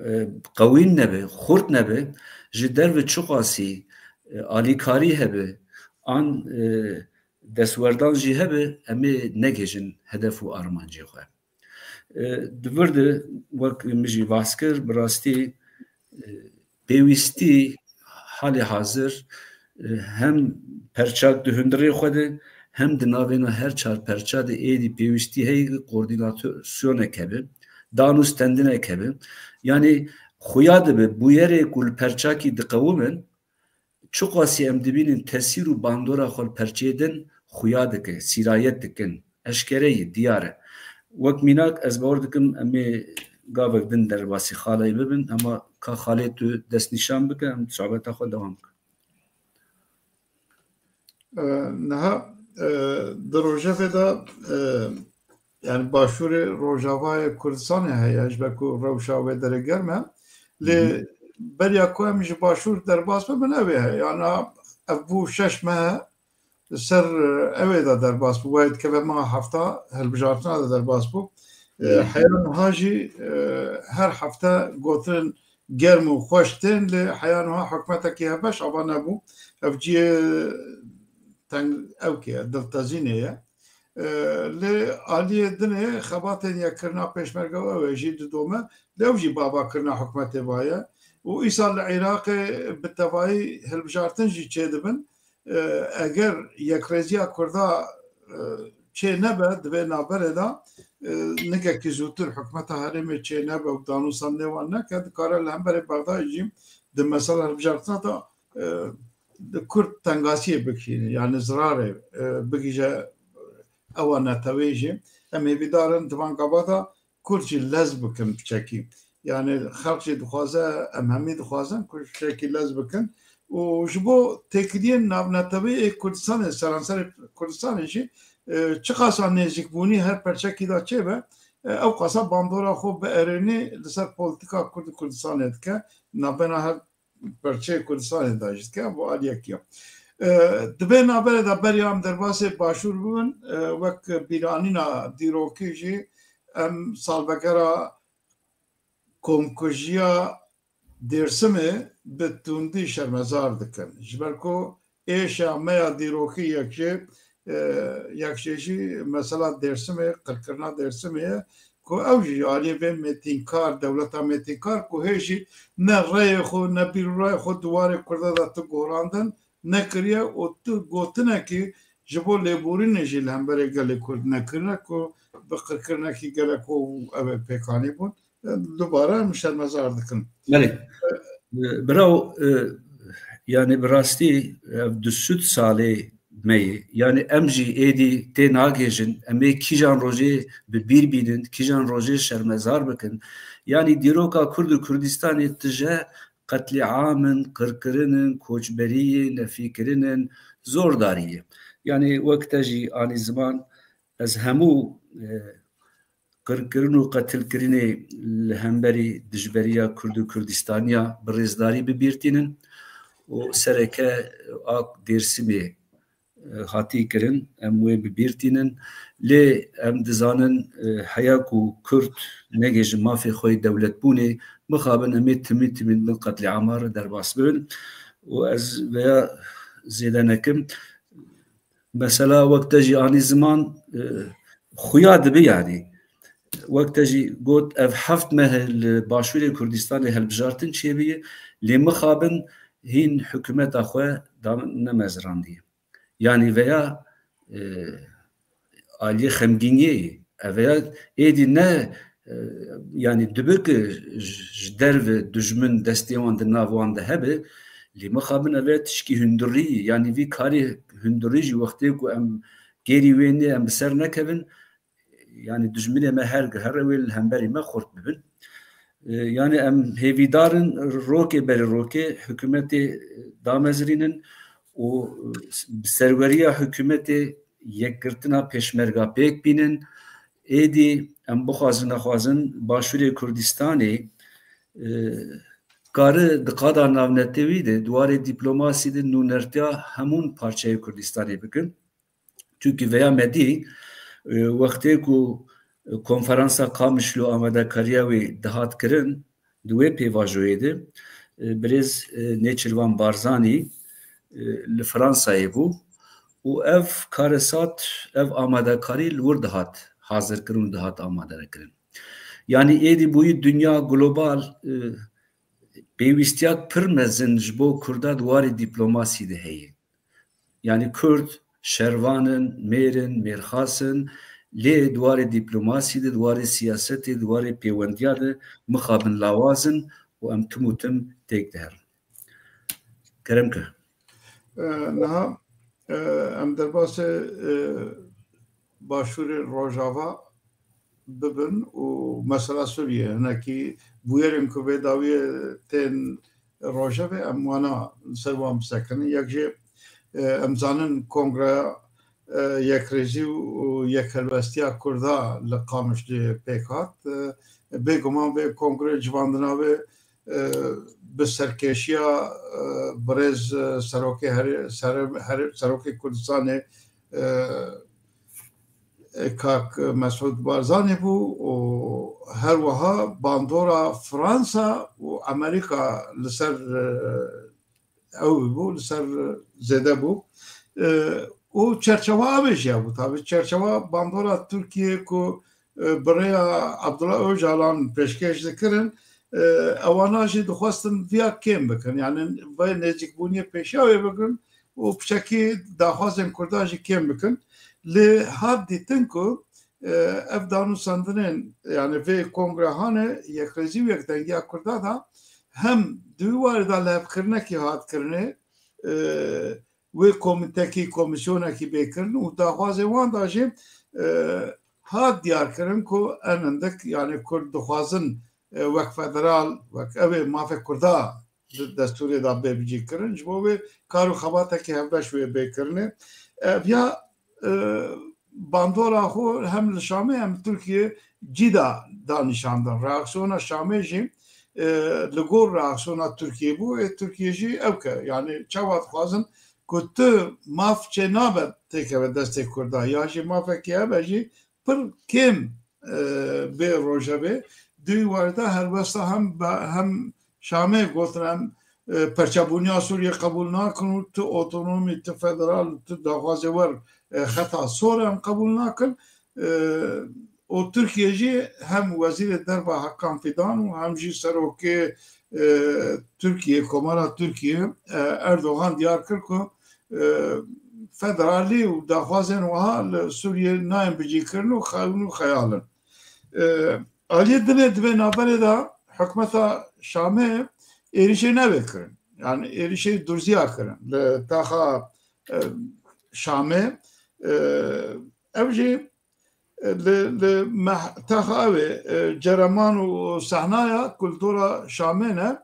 e, qewîn nebe, xurt nebe, ji derve çiqasî, e, alîkarî hebe, an, e, destwerdan jî hebe, em ê negihêjin hedef û armancê xwe. E, di vir de, wek min jî behs kir, bi rastî, e, pêwîstî halê hazir, e, hem perçak di hundirê xwe de, hem di navêna her çar perça de êdî pêwîstî heye koordînasyonek hebe, dan û stendinek hebe. Yanî xuya dibe bûyerê ku li perçakî diqewimin, çiqasî em dibînin tesîr û bandora xwe li perçeyê din xuya dike, sîrayet dikin. Eşkere ye, diyar e. Wek mînak, ez bawer dikim em ê gavek din derbasî Xalayê bibin, hema ka Xalê tu destnîşan bike, em sohbeta xwe dewam bikin. E, niha, e, di rojevê de, e, yani Başûrê Rojavayê Kurdistanê heye, ji ber ku rewşa wê derê germ e. Lê Hı hı. beriya ku em ji Başûr derbas bibin, ew ê heye. Yani ev bû şeş meh li ser, e, ew ê de derbas bû. Wayê dikeve meha hefta hilbijartina de derbas bû. E, heya niha jî, e, her hefte gotin germ û xweş tên, lê heya niha hikûmetekî hevbeş ava nebû. Ev cihê teng ewkê ye, diltezînê ye. E, lê aliyê dinê xebatên yekkirina pêşmerge û ew ê jî didome, lê ew jî bi avakirina hikûmetê va ye. Û îsal li Iraqê bi tevayî hilbijartin jî çêdibin. E, eger yekrêziya Kurda, e, çê nebe, di vê navberê de, e, nigekî zûtir hikûmeta herêmê çê nebe û danûsan nêwan neke, dikare li hemberê Bexdayê jî di mesela hilbijartina de, e, di Kurd tengasiyê bikişîne, yani zirarê, e, bigihîje ewa neteweyê jî. Em hêvîdar in di van gava de Kurd jî lez bikin piçekî. Yani xelk jî dixwaze, em hemî dixwazin ku piçekî lez bikin. Û ji bo têkiliyên navneteweyê ê Kurdistanê, seranserê Kurdistanê jî, e, çiqasa nêzîkbûnî her perçekî de çêbe, e, ew qasa bandora xwe bi erênî li ser polîtîka Kurd û Kurdistanê dike. Navbena her perçeyê Kurdistanê de jî dike, bu aliyekî ye. E, di vê navberê de beriya em derbasê Başûr bibin, e, wek bîranîna dîrokî jî em salvegera komkujiya Dêrsimê bi tundî şermezar dikin. Ji ber ku êşa me ya dîrokî yek jê, e, yek jê jî mesela Dêrsimê, qirkirina Dêrsimê ye ku ew jî aliyê vê mêtînkar, dewleta mêtînkar ku hê jî ne reyê xwe, ne bîr û rayê xwe di warê Kurda de tu gorandin nekiriye û tu gotinekî ji bo lêborînê jî li hemberê gelê Kurd nekirine ku bi qirkirinekî gelek û ew ê pêkanî bûn. Dubare em şermezar dikin. Belê. Biraw, e, yani bi rastî ev du sed salê me ye. Yani em jî êdî tê nagêjin, em ê kîjan rojê bi bîr bînin, kîjan rojê şermezar bikin. Yani dîroka Kurd û Kurdistanê tije qetlîam in, qirkirin in, koçberî ye, nefîkirin in, zordarî ye. Yani wek te jî anî ziman, ez hemû, e, qirkirin û qetilkirinê li hemberî dijberiya Kurd û Kurdistaniya bi rêzdarî bi bîr tînin û sereke a Dêrsimê, e, hatî kirin, em wê bi bîr tînin. Lê em dizanin, e, heya ku Kurd negihîje mafê xwe yê dewletbûnê, mixabin em ê timî timî di bin qetlîama re derbas bibin. Û ez veya zêde nekim, mesela wek te jî anî ziman, e, xuya dibe yani. Wek te jî got, ev heft meh li Başûrê Kurdistanê hilbijartin çêbûye, lê mixabin hîn hikûmeta xwe da nemezrandiye. Yani veya, e, aliyê xemgîniyê ye. Ev veya êdî ne, e, yani dibe ki ji, ji derve dijmin destê wan di nav wan de hebe, lê mixabin ev veya tişkî hundirî ye. Yani vî karê hundirî jî wextê ku em gêrî wê nê em bi ser nekevin, yani dijminê me her gihere wê li hemberî me xurt bibin. E, yani em hêvîdar in rokê berî rokê hikûmetê damezrînin û bi serweriya hikûmetê yekgirtina pêşmerga pêk bînin. Êdî em bixwazin nexwazin Başûrê Kurdistanê, e, kare di qada navnetewî de, di warê dîplomasî de nûnertiya hemûn parçeyê Kurdistanê bikin. Çunkî veya me dî, e, wextê ku konferansa Qamişlo amadekariya wê dihat kirin, di wê pêvajoyê de, e, birêz, e, Nêçirvan Barzanî, e, li Fransayê bû û ev karesat, ev amadekarî li wir dihat hazirkirin û dihat amadekirin. Yanî êdî bûyî dinya global, e, pêwîstiyek pir mezin ji bo Kurda di warê dîplomasî de heye. Yani Kurd şervan in, mêr in, mêrxas in, lê di warê dîplomasî de, di warê siyasetê, di warê pêwendiya de mixabin lawaz in û em tim û tim têk diherin. Kerem ke. E, niha, e, em derbasê, e, Başûrê Rojava bibin û mesela Sûriyê, hinekî bûyerên ku vê dawiyê tên rojevê, em wana li ser wan bisekinin. Yek jê, e, em zanin Kongreya, e, Yekrêzî û Yekhelwestiya Kurda li Qamişlê pêk hat. E, bêguman vê kongre civandina wê, e, bi serkêşiya, e, birêz, e, serokê herê-, serê-, herê-, serokê Kurdistanê, e, e, kak Mesûd Barzanî bû û her wiha bandora Fransa û Amerîka li ser, e, ew bû, li ser zêde bû. E, û çerçewa ev jî bû. Tabî çerçewa bandora Tirkiye ku, e, bi rêya Abdullah Ocalan pêşkêş dikirin, e, ewana jî dixwestin viya kêm bikin. Yani vê nêzîkbûniyê pêşiya wê bikin û piçekî daxwazên Kurdan jî kêm bikin. Lê hat dîtin ku, e, ev danûsandinên, yani vê kongrehanê yekrêzî û yekdengiya Kurda da hem di wî warê de lihevkirinekî hat kirinê, e, wê komitekî, komîsyonekî bê kirin û daxwazê wan da jî, e, hat diyar kirin ku en hindik, yani Kurd dixwazin, e, wek federal, wek ew ê mafê Kurda di destûrê de bê bicî kirin. Ji bo wê kar û xebatekî hevbeş wê bê kirinê. Ev ya, e, bandora xwe hem li Şamê hem li Tirkiye cî da danîşandin. Reaksiyona Şamê jî, e, li gor reaksiyona Tirkiye bû. Ê Tirkiye jî ew ke, yani çawa dixwazin ku tu maf çê nabe têkeve destê Kurda, ya jî mafekî hebe jî pir kêm, e, bê rojevê. Di wî warê de helwesta hem be-, hem Şamê gotin em, e, perçebûniya Sûriyê qebûl nakin û tu otonomî, tu federal, tu daxwazê wer, e, xeta sor em qebûl nakin. E, û Tirkiye jî hem Wezîrê Derve Hakan Fidan û hem jî Serokê, e, Tirkiye, Komara Tirkiye, e, Erdogan diyar kir ku, e, federalî û daxwazên wiha li Sûriyê nayên bicîkirin û xewn û xeyal in. E, aliyê dinê di vê navberê de hikûmeta Şamê êrîşê nevê kirin. Yani êrîşê durziya kirin. Li taxa, e, Şamê, e, ev jî, e, li, li meh-, taxa ew ê, e, Cereman û Sehnaya ku li dora Şamê ne,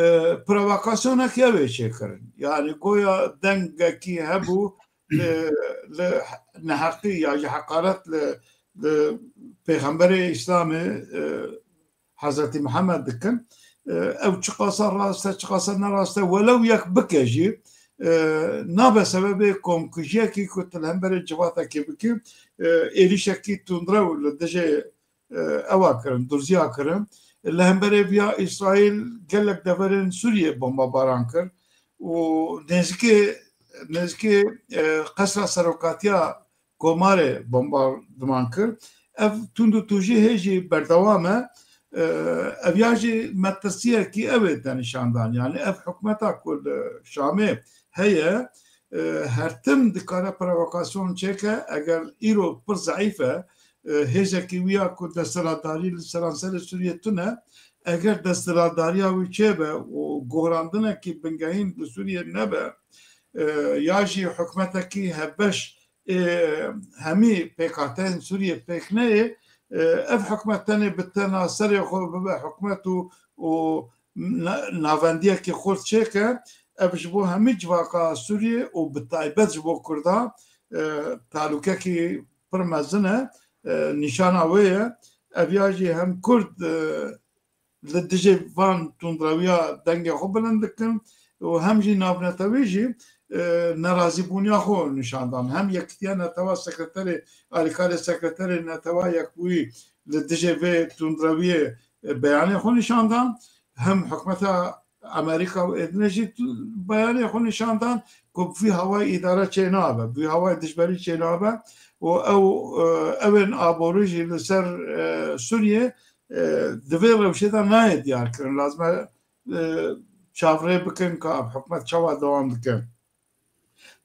e, provokasyonekî ew ê çêkirin. Yani goya dengekî hebû li, li neheqî ya jî heqaret li, li Pêxemberê Îslamê, e, Hezretî Mihemed dikin. E, ew çiqasa rast e, çiqasa ne rast e, welew yek bike jî, e, nabe sebebê komkujiyekî ku tu li hemberê civatekê bikî, e, êrîşekî tundrew li dijê, e, ewa kirin, durziya kirin. Li hemberê viya Îsraîl gelek deverên Sûriyê bombebaran kir û nêzikê, nêzikê, e, qesra serokatiya Komarê bombardiman kir. Ev tund û tûjî hê jî berdewam e. E, ev ya jî metirsiyekî ew ê de nîşan dan. Yani ev hikûmeta ku li Şamê heye, e, her tim dikare provokasyon çêke. Eger îro pir zeîf e, e, hêzekî wî ya ku desthilatdarî li seranserê Sûriyê tune, eger desthilatdariya wî çêbe û gohrandinekî bingehîn li Sûriyê nebe, e, ya jî hikûmetekî hevbeş ê hemî pêkhateyên Sûriyê pêk neyê, e, ev hikûmet tenê bi tena serê xwe bibe hikûmet û, û na-, navendiyekî xurt çêke, ev ji bo hemî civaka Sûriyê û bi taybet ji bo Kurda, e, talûkekî pir mezin e, e, nîşana wê ye. Ev ya jî hem Kurd, e, li dijî van tundrewiya dengê xwe bilind dikin û hem jî navnetewî jî, e, nerazîbûniya xwe nîşan dan. Hem Yekîtiya Netewa Sekreterê, Alîkarê Sekreterê Netewa Yekbûyî li dijî vê tundrewiyê, e, beyanê xwe nîşan dan, hem hikûmeta Amerîka û êdine jî tu-, beyanê xwe nîşan dan ku bi vî hawayê îdare çênabe, bi vî hawayê dijberî çênabe û ew, e, ew ên aborî jî li ser, e, Sûriyê, e, di vê rewşê de nayê diyar kirin. Lazim e, e, çavrê bikin ka ev hikûmet çawa dewam dike.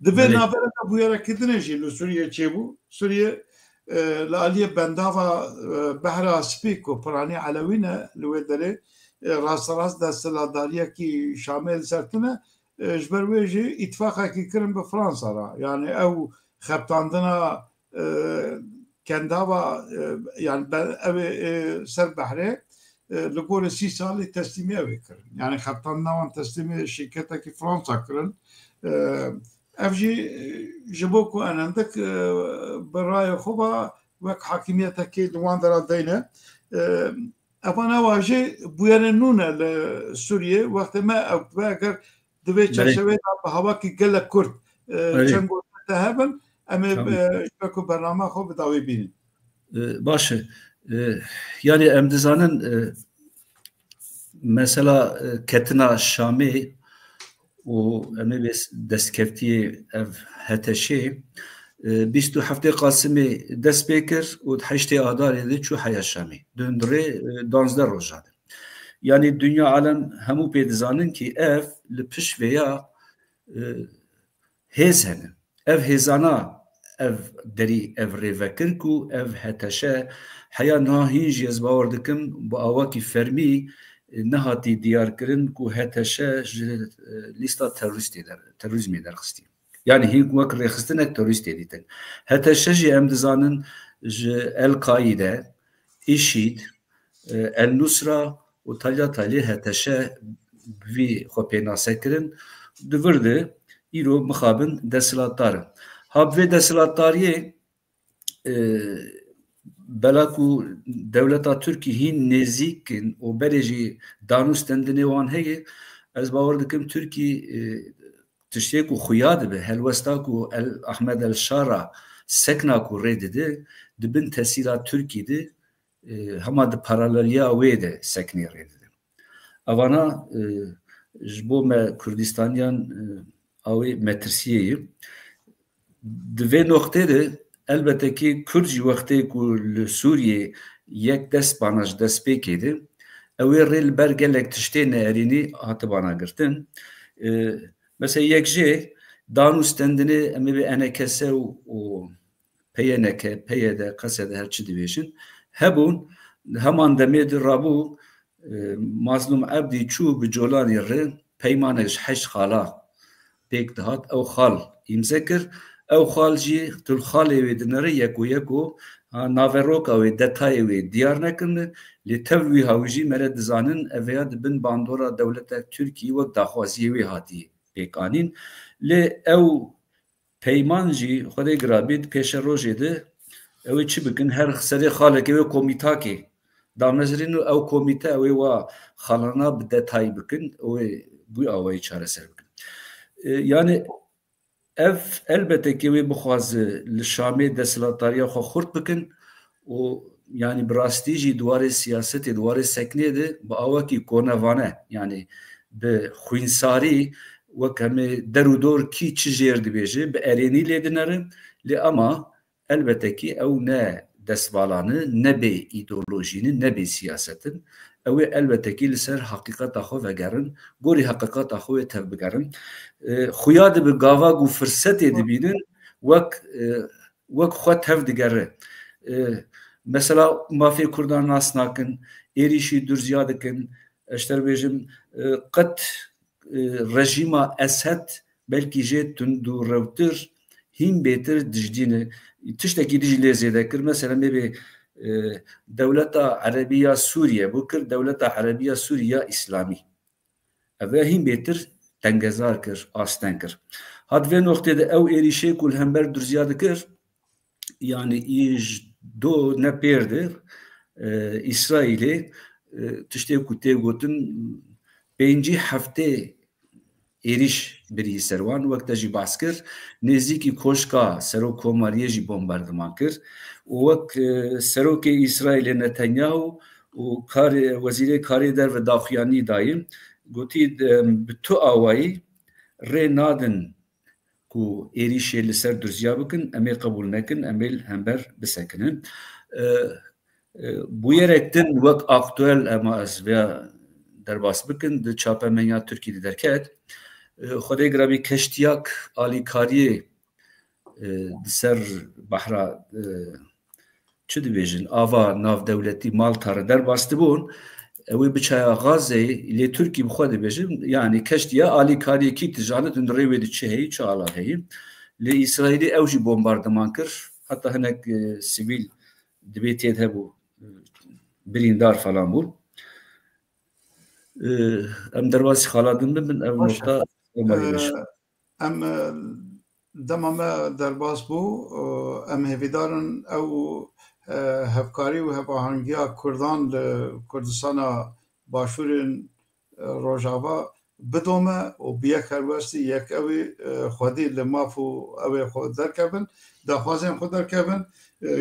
Di vê Belê. navberê de bûyerekî dinê jî li Sûriyê çêbû. Sûriye, e, li aliyê bendava, e, Behra Spî ku piranî Elewî ne li wê derê, e, rasterast desthilatdariyekî Şamê li ser tune, e, ji ber wê jî îtifaqekî kirin bi Fransa re. Yani ew xebitandina, e, kendava, e, yani be-, ew ê, e, ser behrê, e, li gorî sî salî teslîmî ew ê kirin. Yani xebitandina wan teslîmî şirketekî Fransa kirin. E, ev jî, e, ji bo ku en hindik, e, bi rayê xwe ve wek hakimiyetekî li wan dera deyne. E, evan ewa jî bûyerên nû ne li Sûriyê. Wextê me ew dibe eger di vê Belê. çerçeveyê de bi hawakî gelek kurt, e, Belê. çend goşmete hebin, Em ê, Tamam. e, ji ber ku bernama xwe bi dawî bînin. E, baş e. E, yani em dizanin, e, mesela, e, ketina Şamê û em ê bê destkeftiyê ev HTŞê, e, bîst û heftê Qasimê dest pê kir û di heştê Adarê de çû heya Şamê. Di hundirê, e, duwazdeh roja de. Yani dinya alem hemû pê dizanin ki ev li pişt vêya, e, hêz hene. Ev hêzana ev derî ev rê vekir ku ev HTŞ heya niha hîn jî ez bawer dikim bi awakî fermî, e, nehatî diyar kirin ku HTŞ ji, e, lîsta terorîstê der, terorîzmê derxistî. Yani hîn wek rêxistinek terorîstê dîtin. HTŞ jî em dizanin ji El-Qaîde, IŞÎD, e, El-Nusra û taliya talê HTŞ bi vî xwe pênase kirin. Di vir de îro mixabin desthilatdar in. Ha bi vê desthilatdariyê, e, bela ku dewleta Tirkî hîn nêzîk in û berê jî dan û stendinê wan heye, ez bawer dikim Tirkî, e, tiştê ku xuya dibe, helwesta ku El Ahmed El Şara sekna ku rê dide, di bin tesîra Tirkî de, e, hema di paraleliya wê de seknê rê dide. Evana, e, ji bo me Kurdistaniyan, e, awê metirsiyê ye. Di vê noqtê de elbete ki Kurd jî wextê ku li Sûriyê yek dest bana ji destpêkê de, ew ê rê li ber gelek tiştê neerînî hatibana girtin. E, mesela yek jê dan û stendinê em ê bê ENKS û, û PYNK, PYD, KSD her çi dibêjin, hebûn, heman demê de rabû, e, Mazlûm Ebdî çû bi Colanî re peymanek ji heşt xala pêk dihat. Ew xal îmze kir. Ew xal jî tu li xalê wê dinere yeko yeko, ha, naveroka wê, detayê wê diyar nekirine. Lê tev wî hawî jî mere dizanin, ev ya di bin bandora dewleta Tirkî wek daxwaziyê wê hatî pêk anîn. Lê ew peyman jî Xwedê girabî di pêşerojê de ew ê çi bikin? Her serê xalekê wê komîtakê damezrîn û ew komîte ew ê wa xalana bi detayî bikin, ew ê bû awayî çareser bikin. E, yani ev elbette ki wê bixwaze li Şamê desthilatdariya xwe xurt bikin û yani bi rastî jî di warê siyasetê, di warê seknê de bi awakî konevane, yani bi xwînsarî wek hemê der û dor kî çi jêr dibêje, bi erênî lê dinere, lê ema elbette ki ew ne destvalan e, ne bê îdeolojî ne, ne bê siyaset in. Ew ê elbette ki li ser heqîqeta xwe vegerin, gorî heqîqeta xwe wê tev bigerin. E, xuya dibe gava ku firsetê dibînin, wek, e, wek xwe tev digere. E, mesela mafê Kurdan nas nakin, êrîşî durziya dikin, ez ji te re bêjim, e, qet, e, rejîma Esed belkî jê tundûrewtir, hîn bêtir dijdîne. Tiştekî dijî lê zêde kir. Mesela me bê, e, dewleta Erebî ya Sûriye bû kir, dewleta Erebî ya Sûriye ya Îslamî. Ev ê hîn bêtir tengezar kir, asteng kir. Hat vê noqtê de ew êrîşê ku li hember durziya dikir, yani î ji do ne pêr de, e, Îsraîlê, e, tiştê ku tê gotin pêncî heftê êrîş birî ser wan, wek te jî behs kir, nêzîkî koşka serokkomariyê jî bombardiman kir û wek, e, serokê Îsraîlê Netanyahu û karê, wezîrê karê derve daxuyanî dayî, gotî, em, bi tu awayî rê nadin ku êrîşê li ser durziya bikin, em ê qebûl nekin, em ê li hember bisekinin. E, e, bûyerek din wek aktuel ema ez vê derbas bikin, di çapemeniya Tirkî de derket. E, Xwedê girabî keştiyak alîkariyê, e, di ser behra, e, çi dibêjin, ava navdewletî Malta re derbas dibûn, ew ê bi çaya Gazeyê, lê Tirkî bi xwe dibêjin, yanî keştiya alîkariyekî tijane, tu rê wê de çi heyî, çi alan heyî. Lê Îsraîlê ew jî bombardiman kir, heta hinek, e, sivîl dibê tê de hebû, e, birîndar falan bûn. E, em derbasî xala din bibin, ev Baş e. noqta Komarî E, Beşir. Em, e, dema me derbas bû, e, em hêvîdar in ew, e, hevkarî û hevahengiya Kurdan li Kurdistana Başûrên, e, Rojava bidome û bi yek helwestî yek ewî xwedî li maf û ewê xwe derkevin, daxwazên xwe derkevin.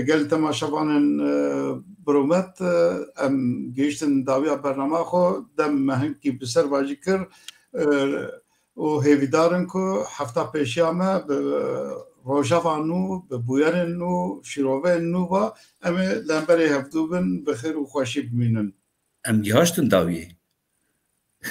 Gelî temaşevanên birûmet, em gihiştin dawiya bernama xwe, dem me hinkî bi ser vajî kir û hêvîdar in ku hefta pêşiya me bi rojeva nû, bi bûyerên nû, şîroveyên nû ve em ê li hemberî hevdû bin, bi xêr û xweşî bimînin. Em gihaştin dawiyê.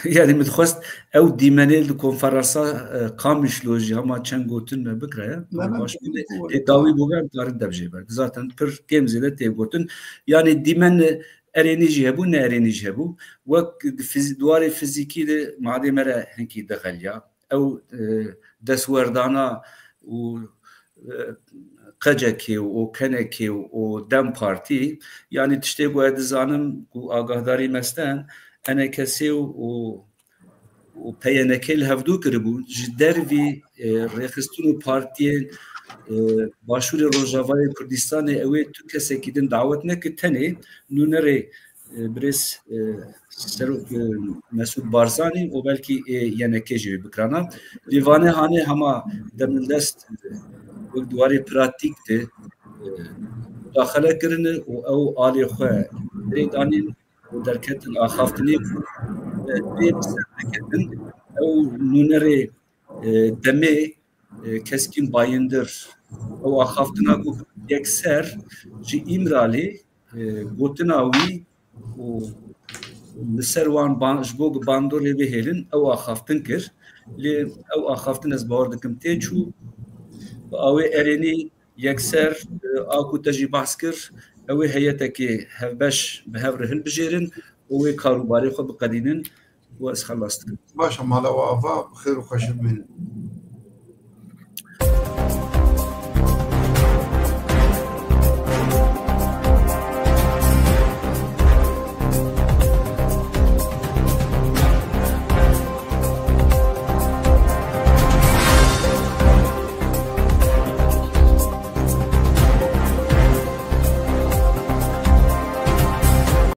Yani min dixwest ew dîmenê li konferansa e, Qamişlo jî hema çend gotin me bikiraya. Ne, ne, Baş bû, lê dawî bû em karin dev jê ber. Zaten pir kêm zêde tê gotin. Yani dîmen e, erênî jî hebû, ne erênî jî hebû. Wek fiz, duwarê fizîkî de madê me re hinkî dixeliya. Ew e, destwerdana û e, K C K û K N K û dem Partî, yanî tiştê ku ez dizanim ku agahdarî me sten, E N K S û û P Y N K li hevdû kiribû. Ji dervî e, rêxistin û partiyên e, Başûrê Rojavayê Kurdistanê ew ê tu kesekî din dawet nekir, tenê nûnerê e, birêz e, Serok e, Mesûd Barzanî û belkî ê Y N K jî wê bikirana. Lê vane hanê hema demildest e, wek di warê pratîk de e, mudaxele kirine û ew alê xwe berê danîn û derketin axaftinê ku e, pê bi ser neketin. Ew nûnerê e, demê e, Keskîn Bayindir ew axaftina ku yekser ji Îmralê e, gotina wî û li ser wan ban, ji bo ku bandorê bihêlin ew axaftin kir. Lê ew axaftin ez bawer dikim tê çû bi awê erênî yekser e, a ku te jî behs kir ew ê heyetekê hevbeş bi hev re hilbijêrin û wê karûbarê xwe biqedînin û ez xelas dikim. Baş e, mala we ava, bi xêr û xweşî bimînin.